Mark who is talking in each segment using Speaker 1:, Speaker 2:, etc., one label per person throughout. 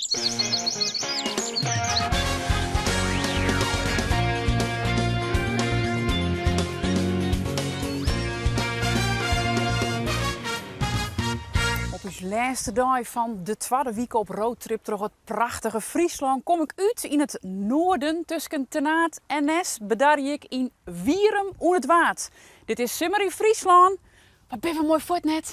Speaker 1: Op ús lêste dei fan de twadde wike op roadtrip troch it prachtige Fryslân kom ik út yn it noarden tusken Ternaard en Nes bedarje ik yn Wierum oan it Waad. Dit is Simmer yn Fryslân. Wat binne we moai fuort net.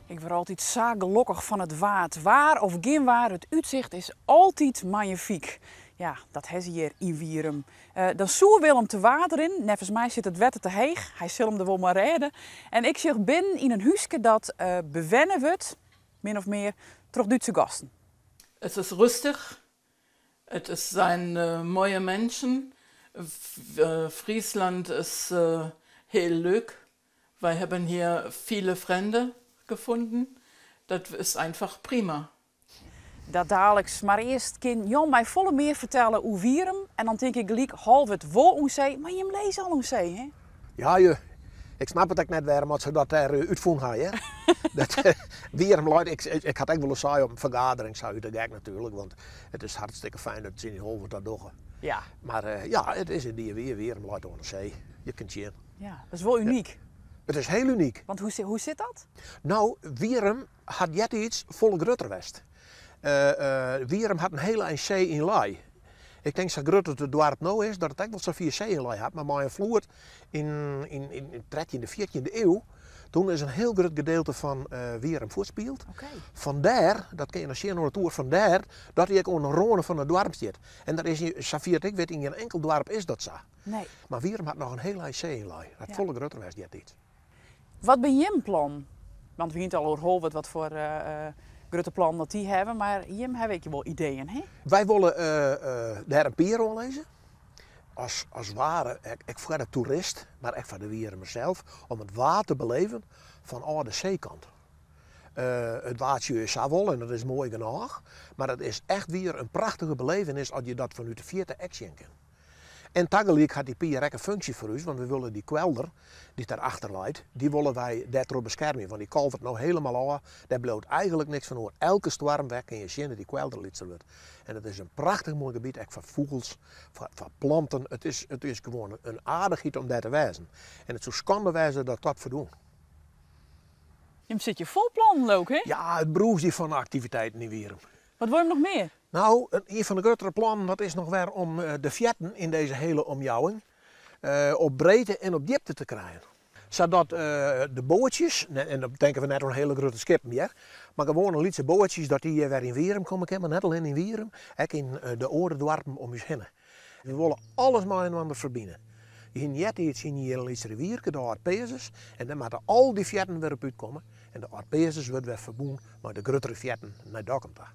Speaker 1: Ik wurd altyd sa gelokkich fan it Waad. Waar of gjin waar, it útsicht is altyd manjefyk. Ja, dat ha se hjir yn Wierum. Dan soe Willem te waadrinnen. Neffens my sit it wetter te heech. Hy sil him der wol mei rêde. En ik sjoch binnen yn in húske dat bewenne wurdt, min of mear, troch Dútse gasten.
Speaker 2: It is rêstich. It zijn moaie minsken. Friesland is hiel leuk. Wij hebben hier viele Freunde gefunden. Dat is einfach prima.
Speaker 1: Dat daliks, mar earst kin Jan my folle mear fertelle oer Wierum en dan tink ik gelyk Holwert wol oan see, mar jim lizze al oan see, hè?
Speaker 3: Ja, ju. Ik snap it ek net wêrom at se dat dêr útfûn ha, hear. Dat Wierum leit, ik, ik hat ek wolris sei op in fergadering, sa út de gek natuerlik, want it is hartstikke fijn dat se yn Holwert dat dogge.
Speaker 1: Ja.
Speaker 3: Mar ja, it is yndie wier, Wierum leit oan de see. Je kin tsjin.
Speaker 1: Ja, dat is wol unyk.
Speaker 3: It is hiel unyk.
Speaker 1: Want hoe sit dat?
Speaker 3: No, Wierum hat eartiids folle grutter west. Wierum hat in hiele ein see yn lei. Ik tink sa grut as it doarp no is, dat it ek wol safier see yn lei hat, mar mei in floed yn de trettjinde, fjirtjinde iuw, toen is in hiel grut gedeelte fan Wierum fuortspield. Fandêr, dat kinne je noch sjen oan de toer, fandêr dat hy ek oan de râne fan it doarp stiet. En dat is, safier't ik wit, yn gjin inkel doarp is dat sa.
Speaker 1: Nee.
Speaker 3: Mar Wierum hat noch in hiel ein see yn lei. Dat hat folle grutter west eartiids.
Speaker 1: Wat binne jim plannen? Want we hiene it al oer Holwert, wat foar grutte plannen dat dy hawwe, mar jim hawwe ek wol ideeën, hè?
Speaker 3: Wy wolle dêr in pier oanlizze, as ware ek foar de toerist, mar ek foar de Wierumer sels, om it Waad te beleven fanôf de seekant. It Waad sjoch je sa wol en dat is moai genôch, mar it is echt wier in prachtige belevenis as je dat fanút de fierte ek sjen kin. En tagelyk hat dy pier ek in funksje foar ús, want we wolle dy kwelder dy't der achter leit, dy wolle wy dêrtroch beskermje. Want dy kalvert no helemaal ôf, dêr bliuwt eigenlik niks fan oer. Elke stoarm wer kin je sjen dat dy kwelder lytser wurdt. En it is in prachtich moai gebiet, ek foar fûgels, foar planten. It is, it is gewoan in aardichheid om dêr te wêzen. En it soe skande wêze dat dat ferdwûn.
Speaker 1: Jim sit hjir fol plannen, leau ik, hè?
Speaker 3: Ja, it brûzjen fan aktiviteiten yn Wierum.
Speaker 1: Wat wol jim noch mear?
Speaker 3: No, ien fan de gruttere plannen dat is noch wer om de fearten yn dizze hele omjouwing op breedte en op djipte te krijen. Sadat de boatsjes, en dan tinke we net oan hele grutte skippen hear, mar gewoane lytse boatsjes, dat dy hjir wer yn Wierum komme kinne, mar net allinne yn Wierum, ek yn de oare doarpen om ús hinne. We wolle alles mei-inoar ferbine. Je hiene eartiids hiene hjir in lyts rivierke, de Ald Peazens, en dêr moatte al dy fearten wer op útkomme. En de Ald Peazens wurdt wer ferbûn mei de gruttere fearten nei Dokkum ta.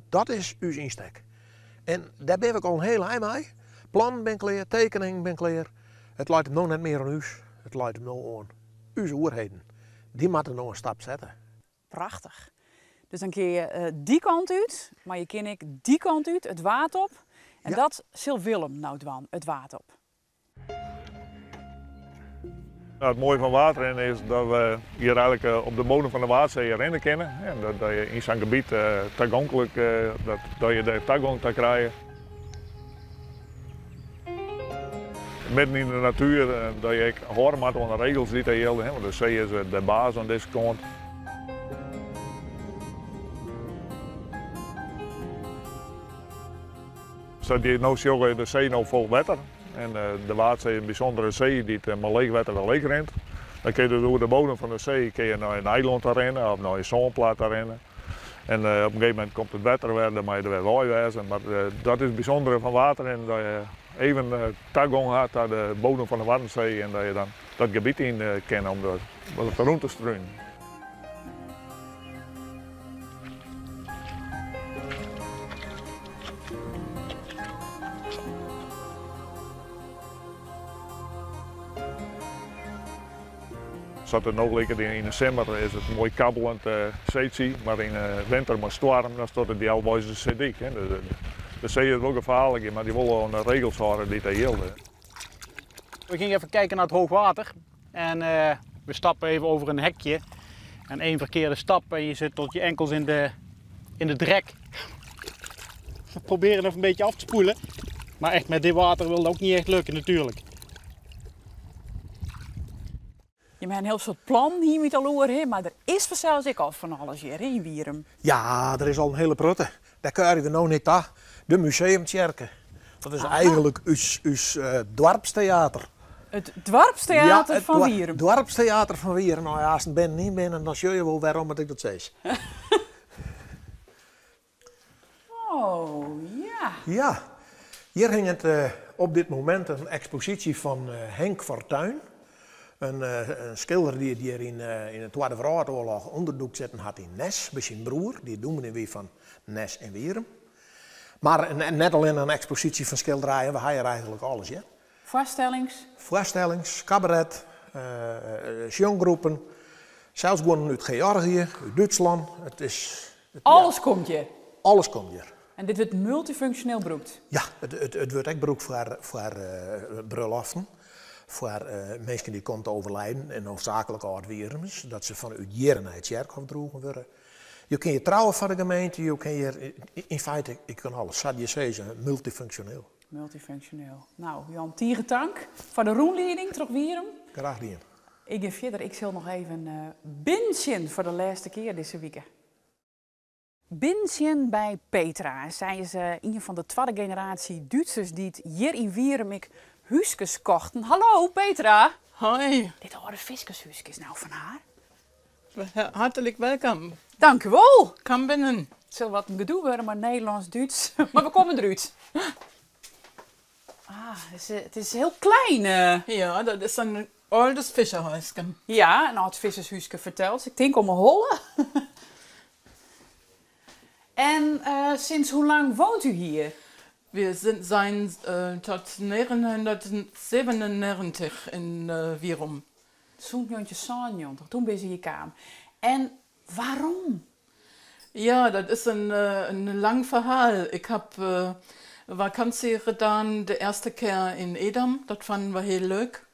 Speaker 3: Dat is ús ynstek. En dêr binne we al in hiel ein mei. Plannen binne klear, tekeningen binne klear. It leit him no net mear oan ús, it leit him no oan ús oerheden. Dy moatte no in stap sette.
Speaker 1: Prachtich. Dus dan kinne je dy kant út, mar je kinne ek dy kant út, it Waad op. En dat sil Willem no dwaan, it Waad op.
Speaker 4: It moaie fan waadrinnen is dat we hjir eigenlik op de bodem fan de Waadsee rinne kinne. En dat je yn sa'n gebiet tagonklik, dat je dêr tagong ta krije. Midden yn de natuer, dat je ek hâlde moatte oan de regels dy't dêr jilde, want de see is de baas oan dizze kant. Sa't je no sjogge is de see no fol wetter en de Waadsee is in bysûndere see dy't mei leech wetter wer leech rint. Dan kinne je dus oer de bodem fan de see kinne je nei in eilân ta rinne of nei in sânplaat ta rinne. En op in gegeven momint komt it wetter wer, dan moatte je der wer wei wêze. Mar dat is it bysûndere fan waadrinnen, dat je even tagong ha ta de bodem fan de Waddenzee en dat je dan dat gebiet yn kinne om wat rûn te strunen. Sa't it no liket yn de simmer is it moai kabbelend seetsje, mar yn de winter mei stoarm dan stiet it healweis de seedyk. De see is wol gefaarlik, mar dy wolle oan de regels hâlde dy't dêr jilde.
Speaker 5: We gingen even kijken naar het hoogwater en we stappen even over een hekje. En één verkeerde stap en je zit tot je enkels in de drek. We proberen even een beetje af te spoelen. Maar echt met dit water wil dat ook niet echt lukken natuurlijk.
Speaker 1: Je hebt een heel soort plan hier met al oer, maar er is vanzelfs ik al van alles hier in Wierum.
Speaker 3: Ja, er is al een hele prutte. Daar kun je nog niet aan. De museumtjerke. Dat is eigenlijk us dorpstheater.
Speaker 1: Het dorpstheater
Speaker 3: Ja, het
Speaker 1: van Wierum.
Speaker 3: Dorpstheater van Wierum. Nou ja, als het binnen niet binnen, dan zie je wel waarom het ik dat zeg.
Speaker 1: Oh, ja.
Speaker 3: Ja, hier hing het op dit moment een expositie van Henk Fortuyn. Een schilder die het hier in de Tweede Wereldoorlog onderdoekt zitten had in Nes, bij zijn broer, die dominee wie van Nes en Wierum. Maar net alleen een expositie van schilderijen, we hebben hier eigenlijk alles, ja.
Speaker 1: Voorstellings?
Speaker 3: Voorstellings, cabaret, jonggroepen, zelfs gewoon uit Georgië, uit Duitsland.
Speaker 1: Alles
Speaker 3: ja.
Speaker 1: komt hier?
Speaker 3: Alles komt hier.
Speaker 1: En dit wordt multifunctioneel gebruikt?
Speaker 3: Ja, het wordt ook gebruikt voor bruiloften, voor mensen die komen te overlijden en hoofdzakelijk oud-Wierumers, dat ze vanuit hier naar het kerkhof droegen worden. Je kunt je trouwen van de gemeente, je kunt hier, in feite, ik kan alles. Sadje zeggen, multifunctioneel.
Speaker 1: Multifunctioneel. Nou, Jan tige tank voor de roenleiding, terug Wierum.
Speaker 3: Graag gedaan.
Speaker 1: Ik ga verder, ik zal nog even binsjen voor de laatste keer deze week. Binsjen bij Petra. Zij is een van de tweede generatie Duitsers die het hier in Wierum ik huisjes kochten. Hallo Petra.
Speaker 2: Hoi.
Speaker 1: Dit oude viskershuisje is nou van haar.
Speaker 2: Hartelijk welkom.
Speaker 1: Dank u wel.
Speaker 2: Kom binnen.
Speaker 1: Het zal wat een gedoe worden, maar Nederlands-Duits. Maar we komen eruit. Ah, het is heel klein.
Speaker 2: Ja, dat is een oudes visserhuisje.
Speaker 1: Ja, een oud vissershuisje vertelt. Ik denk om mijn holle. En sinds hoe lang woont u hier?
Speaker 2: We zijn tot 1997 in Wierum.
Speaker 1: Zo'n 1997, toen ben je hier kwam. En waarom?
Speaker 2: Ja, dat is een lang verhaal. Ik heb vakantie gedaan de eerste keer in Edam. Dat vonden we heel leuk.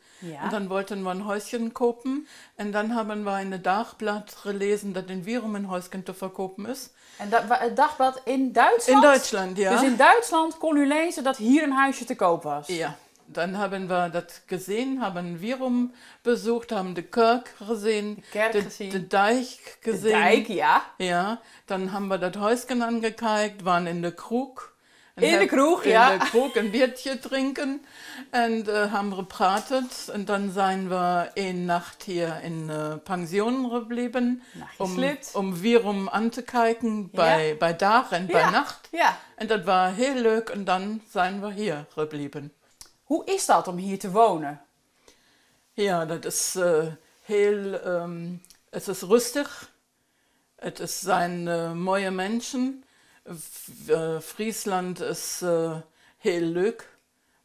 Speaker 2: En dan wollten we een Häuschen kopen. En dan hebben we in het dagblad gelezen dat in Wierum een Häuschen te verkopen is.
Speaker 1: En dat, het dagblad in Duitsland?
Speaker 2: In Duitsland, ja.
Speaker 1: Dus in Duitsland kon u lezen dat hier een huisje te koop was?
Speaker 2: Ja. Dan hebben we dat gezien, hebben Wierum bezocht, hebben de kerk gezien,
Speaker 1: De kerk gezien.
Speaker 2: de dijk
Speaker 1: De
Speaker 2: gezien.
Speaker 1: dijk, ja.
Speaker 2: Ja, dan hebben we dat huisje angekijkt, waren in de kroeg. En
Speaker 1: In de kroeg, ja.
Speaker 2: In de kroeg een biertje drinken en hebben gepraat. En dan zijn we een nacht hier in pension gebleven.
Speaker 1: Nachtje slipt.
Speaker 2: Om Wierum aan te kijken bij dag en bij nacht. En dat was heel leuk en dan zijn we hier gebleven.
Speaker 1: Hoe is dat om hier te wonen?
Speaker 2: Ja, dat is heel, het is rustig. Het zijn mooie mensen. Friesland is heel leuk.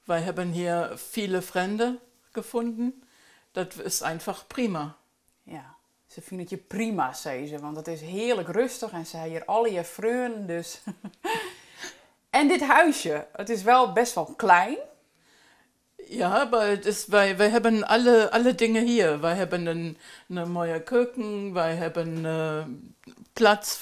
Speaker 2: Wij hebben hier viele vrienden gevonden. Dat is einfach prima.
Speaker 1: Ja, ze vinden het je prima, zei ze, want het is heerlijk rustig en ze hebben hier al je freun, dus. En dit huisje, het is wel best wel klein.
Speaker 2: Ja, maar het is, wij hebben alle dingen hier. Wij hebben een mooie keuken, wij hebben Platz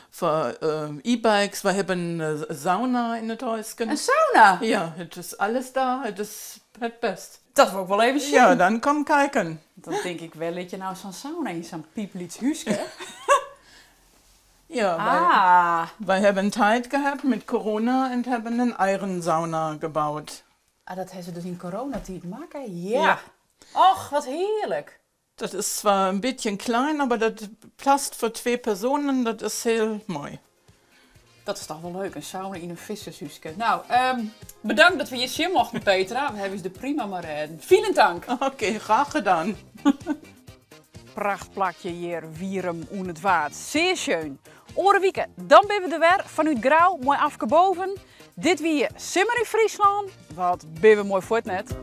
Speaker 2: voor e-bikes, wij hebben een sauna in het huisje.
Speaker 1: Een sauna?
Speaker 2: Ja, het is alles daar, het is het best.
Speaker 1: Dat wil ik wel even zien.
Speaker 2: Ja, dan kom kijken.
Speaker 1: Dan denk ik wel dat je nou zo'n sauna in zo'n piepliets huisje.
Speaker 2: Ja, wij hebben tijd gehad met corona en hebben een eigen sauna gebouwd.
Speaker 1: Ah, dat hebben ze dus in coronatijd maken? Ja.
Speaker 2: Ja.
Speaker 1: Och, wat heerlijk.
Speaker 2: Dat is zwar een beetje klein, maar dat past voor 2 personen. Dat is heel mooi.
Speaker 1: Dat is toch wel leuk, een sauna in een vissershuisje. Bedankt dat we je zien mochten, Petra. We hebben ze de prima maar redden. Vielen dank.
Speaker 2: Oké, graag gedaan.
Speaker 1: Prachtplakje hier, Wierum onder het waard. Zeer schön. Orenwieken, dan ben we er weer. Vanuit Grou, mooi afgeboven. Dit wie Simmer in Friesland. Wat ben we mooi voort net.